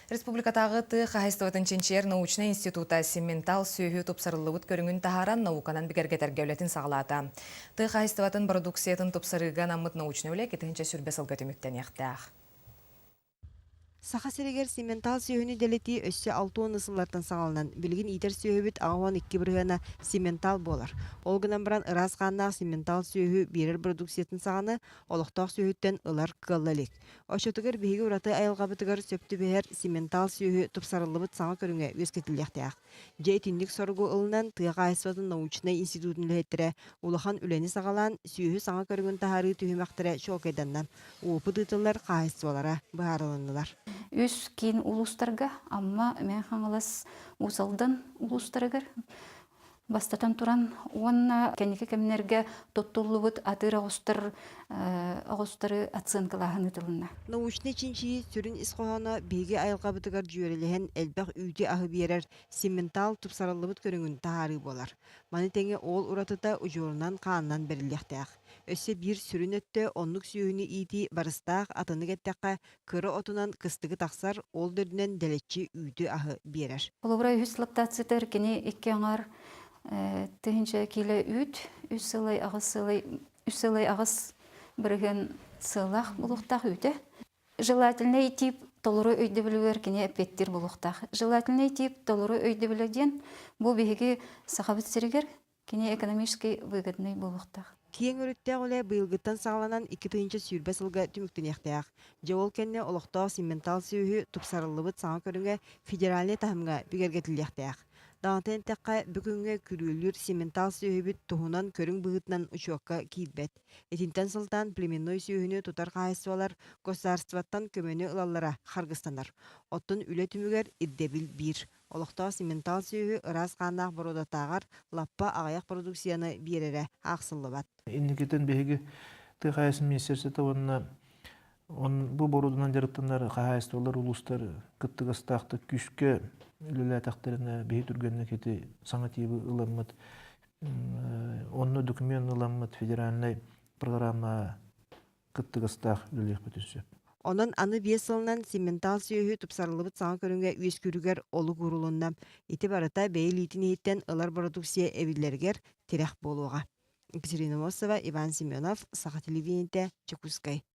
Республикатааҕы тыа хаһаайыстыбатын чинчийэр научнай института симментал сүөһү тупсарыллыбыт көрүҥүн таһааран науканан бигэргэтэргэ үлэтин саҕалаата. Тыа хаһаайыстыбатын бородууксуйатын тупсарыыга анаммыт научнай үлэ 220 сылга түмүктэниэхтээх. Саха сиригэр симментал сүөһүнү дэлэтии өссө 60 сыллартан саҕаланан, билигин иитэр сүөһүбүт 82 бырыһыана симментал буолар. Ол гынан баран ыраас хааннаах симментал сүөһү биэрэр продукциятын саҕаны олохтоох сүөһүттэн ылар кыалла илик. Оччотугар биһиги ураты айылҕабытыгар сөп түбэһэр симментал сүөһү тупсарыллыбыт саҥа көрүҥэ үөскэтиллиэхтээх. Дьэ итинник соругу ылынан тыа хаһаайыстыбатын научнай институтун үлэһиттэрэ улахан үлэни саҕалаан, сүөһү саҥа көрүҥүн таһаарыы түһүмэхтэрэ чуолкайданна. Уопут ыытыллар хаһаайыстыбалара быһаарылыннылар. Үс киин улуустарга Амма, Мэҥэ Хаҥалас, Уус Алдан улуустарыгар бастатан туран уонна кэнники кэмнэргэ туттуллубут атыыр оҕустар оҕустары оценкалааһын ыытылынна. Научнай чинчийии сүрүн ис хоһооно биһиги айылҕабытыгар дьүөрэлэһэн элбэх үүтү-аһы биэрэр симментал тупсарыллыбыт көрүҥүн таһаарыы буолар. Маны тэҥэ ол уратыта удьуорунан хаанынан бэриллиэхтээх. Өссө биир сүрүн өттө оннук сүөһүнү иитии барыстаах атыннык эттэххэ кыра отунан кыстыгы тахсар, ол да үрдүнэн дэлэччи үүтү-аһы биэрэр. Холобура, үһүс лактациятыгар кини икки аҥар тыһыынча киилэ үүт, үс сылай аҕыс сылай үс сылай аҕыс бырыһыан сыалаах булуохтаах үүтэ. Желательный тип толору өйдөбүлүгэр кини эппиэттиир буолуохтаах. Желательный тип толору өйдөбүлэ диэн бу биһиги Сахабыт сиригэр Кини экономически выгодный буолуохтаах. Киэҥ өрүттээх үлэ быйылгыттан саҕаланан 2020 сылга түмүктэниэхтээх. Дьэ ол кэннэ олохтоох симментал сүөһү тупсарыллыбыт саҥа көрүҥэ федеральнай таһымҥа бигэргэтиллиэхтээх. Даҕатан эттэххэ, бу күҥҥэ күрүөлүүр симментал сүөһүбүт туһунан көрүҥ быһыытынан учуокка киирбэт. Итинтэн сылтаан племенной сүөһүнү тутар хаһаайыстыбалар государствоттан көмөнү ылаллара харгыстанар. Оттон үлэ түмүгэр ирдэбил биир. Олохтоох симментал сүөһү ыраас хааннаах боруодатааҕар лаппа аҕыйах продукцияны биэрэрэ аахсыллыбат. Инникитин биһиги тыа хаһаайыстыбатын министерствота уонна бу боруоданан дьарыктанар хаһаайыстыбалар улуустар кыттыгастаахтык күүскэ үлэлээтэхтэринэ биһи түргэнник ити саҥа тииби ыламмыт онно документ ыламмыт федеральнай программа кыттыгастаах үлэлиэхпитин сөп. Онон аны биэс сылынан симментал сүөһү тупсарыллыбыт саҥа көрүҥэ үөскүүрүгэр олук уурулунна. Ити барыта бэйэ илиитин иһиттэн ылар бородууксуйа эбиллэригэр тирэх буолуоҕа. Екатерина Мосова, Иван Семенов, Саха телевидениетэ, Дьокуускай.